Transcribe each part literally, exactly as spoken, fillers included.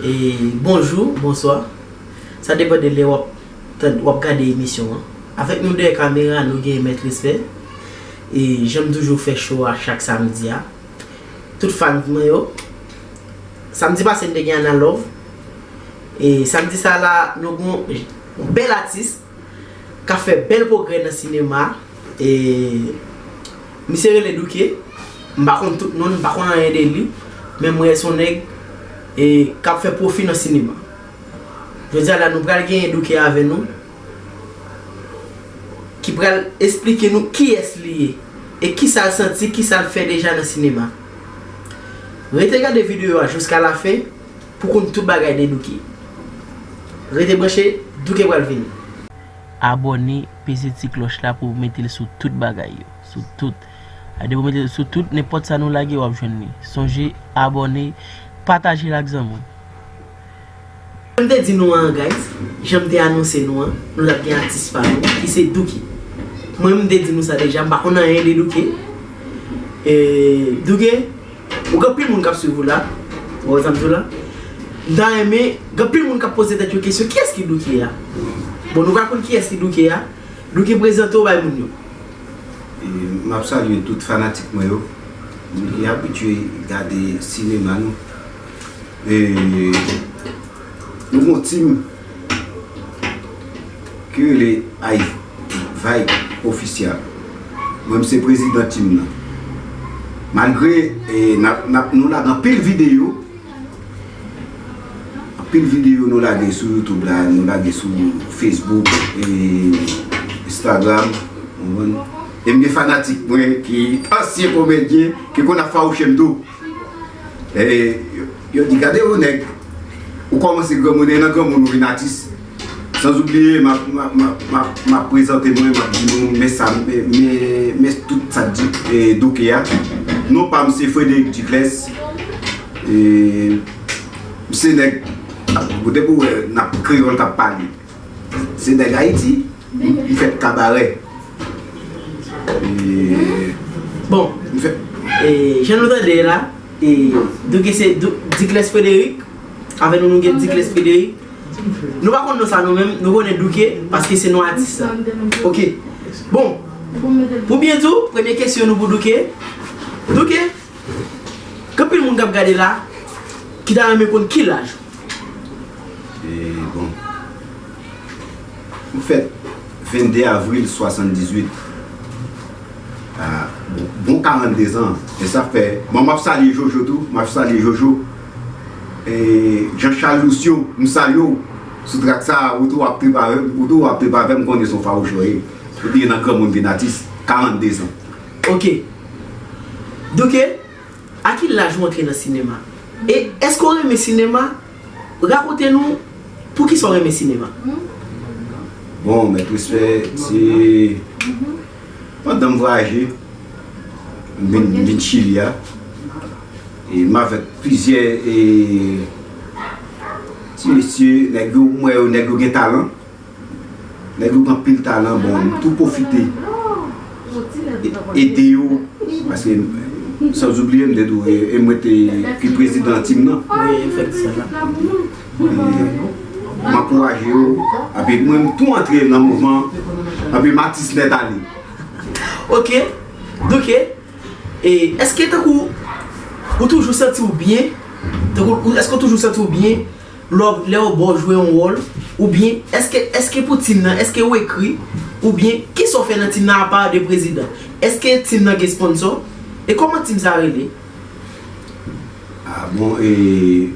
E bonjou, bonswa. Sa depann de lè w ap, w ap gade emisyon an. Avèk nou dèyè kamera, nou gen Mèt Respè. E jan m toujou fè show a chak samdi a. Tout fan mwen yo. Samdi pase, n te gen Ana Love. E samdi sa la, nou gen yon bèl atis k ap fè bèl pwogrè nan sinema. E misye rele Douké. M pa konn tout non l, m pa konn anyen de li. Men m wè se yon nèg e k ap fè pwofi nan sinema. Jodi a la, nou pral genyen Douké avè nou, ki pral esplike nou kiyès li ye e kisa l santi, kisa l fè deja nan sinema. Rete gade videyo a jiska lafen pou konn tout bagay de Douké. Rete branche, Douké pral vini. Abòne, peze ti klòch la pou w mete l sou tout bagay yo. Sou tout. A depi w mete l sou tout, nenpòt sa nou lage, w ap jwenn li. Sonje, abòne, pataje l ak zanmi w. Jan m te di nou an, guys, jan m te anonse nou an, nou t ap gen atis pa nou, ki se Douké. Mwen, m te di nou sa deja, m pa konn anyen de Douké. E, Douké, ou gen anpil moun k ap swiv ou la. Ou wè sa m di w la? M ta renmen, gen anpil moun k ap poze tèt yo kesyon, kiyès ki Douké a? Bon, nou pa konn kiyès ki Douké a. Douké, prezante w bay moun yo. E, m ap salye tout fanatik mwen yo. Moun ki abitye gade sinema nou. E, nou gon tim ki rele Vibe Official. Mwen, m se prezidan tim nan. Malgre, e, n ap, n ap, nou lage anpil videyo, anpil videyo nou lage sou YouTube la, nou lage sou Facebook, e, Instagram, ou konprann? E m gen fanatik mwen ki ansyen komedyen, ki konn ap fawouche m tou. E, yo, yo di, "Gade yon nèg, ou kòmanse granmoun, e nan granmoun ou vin atis." Sanzoubliye, m ap, m ap, m ap, m ap, m ap prezante mwen, m ap di nou, men sa, men, men, men tout sa k di, e, Douké a. Non pa m se Frédéric Duclès. E, m se nèg, kote pou wè, n ap kreyòl k ap pale. Se nèg Ayiti, m, m fèt Kabarè. E, bon, m fèt, e, jan nou tande la, e, Douké se Dou-, Duclès Frédéric, avè nou, nou gen Duclès Frédéric. Nou pa konn non sa nou menm, nou konnen Douké, paske se non atis la. Ok. Bon, pou byen di w, premye kesyon nou pou Douké. Douké, gen anpil moun k ap gade la, ki ta renmen konn ki laj ou. E, bon. M fèt vennde avril swasanndizuit. A, bon, bon karannde zan. E sa fè, bon, m ap salye Jojo tou, m ap salye Jojo. E, Jean Charles Lucio, m salye w. Sou trak sa, ou tou w ap trip avè m, ou tou w ap trip avè m, konnen se yon fawouche w ye. Ou te nan granmoun vin atis, karannde zan. Ok. Douké, a ki laj ou antre nan sinema? E èske w renmen sinema? Rakonte nou poukisa w renmen sinema. Bon, Mèt Respè, se pandan m vwayaje, m vin, m vin Chili a, e m avèk plizyè, e, ti mesye, nèg yo, m wè yo, nèg yo gen talan. Nèg yo gen anpil talan, bon, m tou pwofite e-, ede yo, paske, sanzoubliye, m te di w, e, e mwen te ki prezidan tim nan. Wi, efektivman. E m ankouraje yo, epi mwen, m tou antre nan mouvman an, epi m atis nèt ale. Ok, Douké, e èske tankou ou toujou santi w byen? Tankou, ou, èske w toujou santi w byen? Lè w, lè yo ba w jwe yon wòl, oubyen èske, èske pou tim nan, èske w ekri, oubyen kisa w fè nan tim nan apa de prezidan? Èske tim nan gen sponsò? E kòman tim sa rele? A bon, e,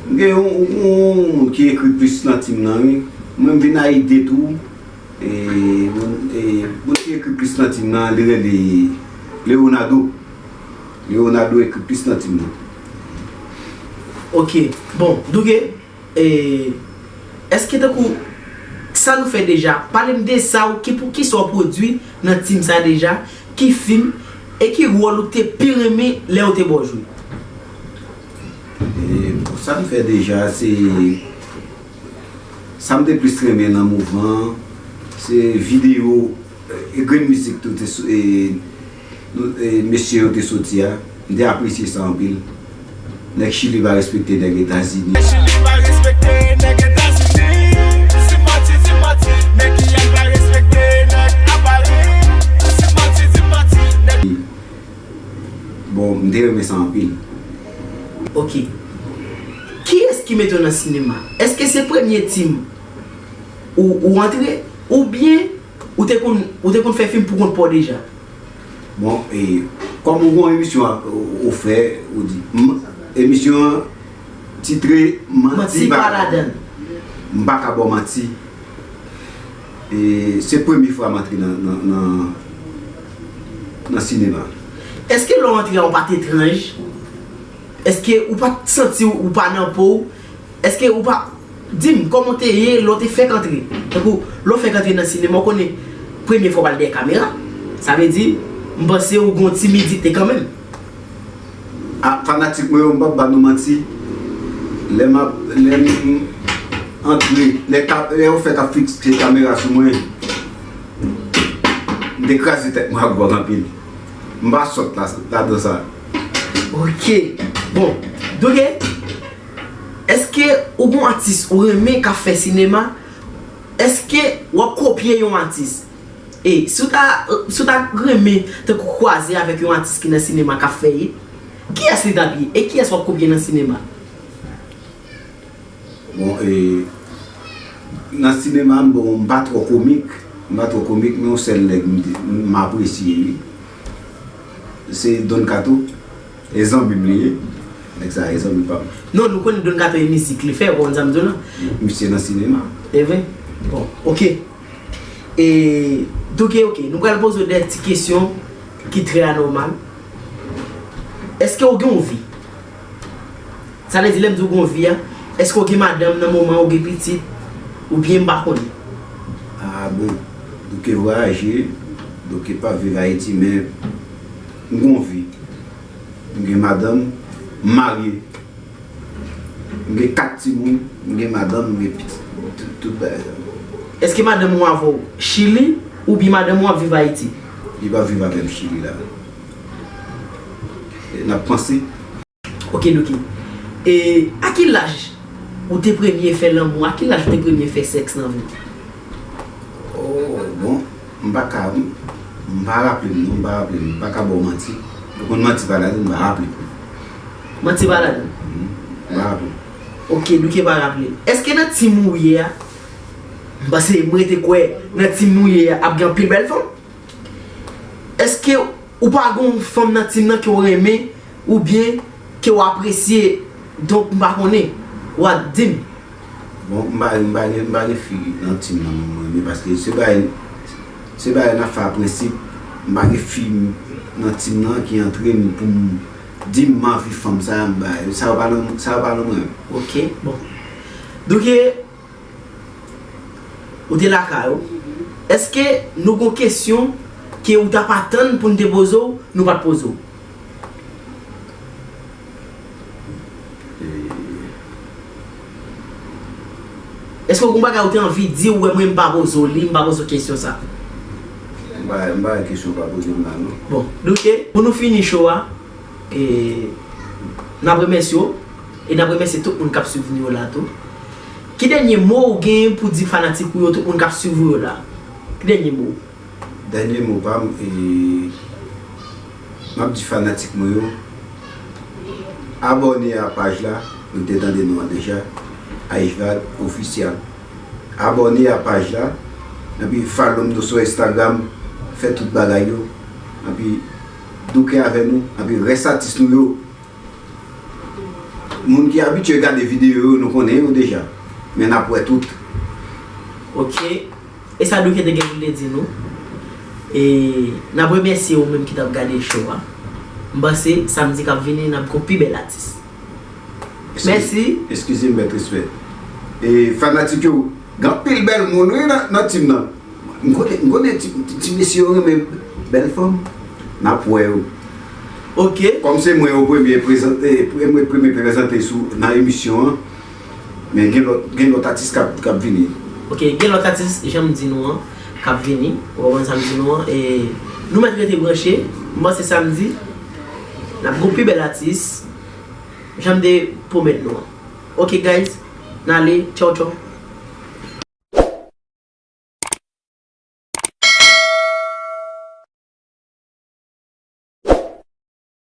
m gen yon, yon moun ki ekri plis nan tim nan, wi. Mwen, m vin a ide tou. E, moun, e, moun ki ekri plis nan tim nan, li rele Leonardo. Leonardo ekri plis nan tim nan. Ok. Bon, Douké, e, èske tankou sa nou fè deja, pale m de sa ou ki pou, kisa w pwodui nan tim sa deja, ki fim, e ki wòl ou te pi renmen lè yo te ba w jwe? E, bon, sa m fè deja, se, sa m te plis renmen nan mouvman an, se videyo, e, grenn mizik tou te sou, e, nou, e, mesye yo te soti a. M te apresye sa anpil. Nèg Chili pa respekte nèg Etazini. Ok. Kiyès ki mete w nan sinema? Èske se premye tim ou, ou antre? Oubyen ou te konn, ou te konn fè fim pou kont pa w deja? Bon, e, kòm ou gon emisyon ou, ou fè, ou di, m, emisyon an titre Manti pa ladann. M pa ka ba w manti. E se premye fwa m antre nan, nan, nan, nan sinema. Èske lè w antre a, ou pa t etranj? Èske ou pa t santi w, ou pa nan po w? Èske ou pa, di m, kòman w te ye lè w te fèk antre? Tankou, lè w fèk antre nan sinema, ou konnen, premye fwa w pral dèyè kamera. Sa vle di, m panse ou gon timidite kanmenm. A, fanatik mwen yo, m p ap ba nou manti. Lè m ap, lè m antre, lè ka, lè yo fèk ap fikse kamera sou mwen, m te kraze tèt mwen ak gwòg anpil. M pa sòt la, ladan sa. Ok. Bon, Douké, èske ou gon atis ou renmen k ap fè sinema? Èske w ap kopye yon atis? E si w ta, si w ta renmen tankou kwaze avèk yon atis ki nan sinema k ap fè hit, kiyès li t ap ye? E kiyès w ap kopye nan sinema? Bon, e, nan sinema, m, bon, m pa twò komik. M pa twò komik, men yon sèl nèg m, m apresye, wi. Se Don Kato. E zanmi m li ye. Nèg sa e zanmi pa m. Non, nou konnen Don Kato e mizik li fè, ou konn sa m di w la. Misye nan sinema. E vre? Bon, ok. E, Douké, ok, nou pral poze w de ti kesyon ki trè anòmal. Èske w gen yon vi? Sa vle di, lè m di w gen yon vi a, èske w gen madanm nan moman, ou gen pitit, oubyen m pa konnen? A bon, Douké vwayaje, Douké pa viv Ayiti, men m gen yon vi. M gen madanm, m marye. M gen kat timoun, m gen madanm, m gen pitit. Tout, tout bagay sa. Èske madanm ou avè w Chili, oubyen madanm ou ap viv Ayiti? Li pa viv avè m Chili la. E n ap panse. Ok, Douké. E a ki laj ou te premye fè lanmou? A ki laj ou te premye fè sèks nan vi w? Oh, bon, m pa ka, m pa raple m, non, m pa raple m, m pa ka ba w manti. Ou konn manti pa ladann, m pa raple m. Manti pa ladann? Mhm, m pa raple m. Ok, Douké pa raple l. Èske nan tim ou ye a, m panse m rete kwè nan tim nou ye a ap gen anpil bèl fanm? Èske ou pa gen yon fanm nan tim nan ke w renmen oubyen ke w apresye? Donk, m pa konnen. W a di m. Bon, m pa, m pa gen, m pa gen fi nan tim nan mwen renmen, paske se bagay, se bagay n ap fè a prensip. M pa gen fi nan tim nan ki antre m pou m di m m anvi fanm sa, m pa, sa yo pa nan, sa yo pa nan mwen. Ok, bon. Donk, e, ou te lakay ou. Èske nou gon kesyon ke ou t ap atann pou n te poze w, nou pa t poze w? E, èske w gon bagay ou te anvi di, ou wè mwen m pa poze w li, m pa poze w kesyon sa? M pa, m pa gen kesyon pa poze m la, non. Bon, Douké, pou nou fini show a, e, n ap remèsye w, e n ap remèsye tout moun k ap swiv nou yo la tou. Ki dènye mo ou gen pou di fanatik ou yo, tout moun k ap swiv ou yo la? Ki dènye mo? Dènye mo pa m, e, m ap di fanatik mwen yo, abòne a paj la, nou te tande non an deja, Aishvag Official. Abòne a paj la, epi follow m tou sou Instagram, fè tout bagay yo, epi douke avè nou, epi rès atis nou yo, moun ki abitye gade videyo yo, nou konnen yo deja. Men n ap wè tout. Ok. E sa Douke te gen pou l te di nou. E n ap remèsye ou menm ki t ap gade show a. M panse samdi k ap vini, n ap gon pi bèl atis. Eskize, mèsi. Eskize m, mèt respè. E fanatik yo, gen anpil bèl moun, wi, nan, nan tim nan. M konnen, m konnen ti, ti, ti mesye yo renmen bèl fanm. N ap wè yo. Ok. Kòm se mwen yo premye prezante, mwen premye prezante sou, nan emisyon an, men gen lòt, gen lòt atis k ap, k ap vini. Ok, gen lòt atis, jan m di nou an, k ap vini. Ou konprann sa m di nou an? E nou mèt rete branche. M panse samdi, n ap gon pi bèl atis, jan m te pwomèt nou an. Ok, guys, n ale. Tchaw, tchaw.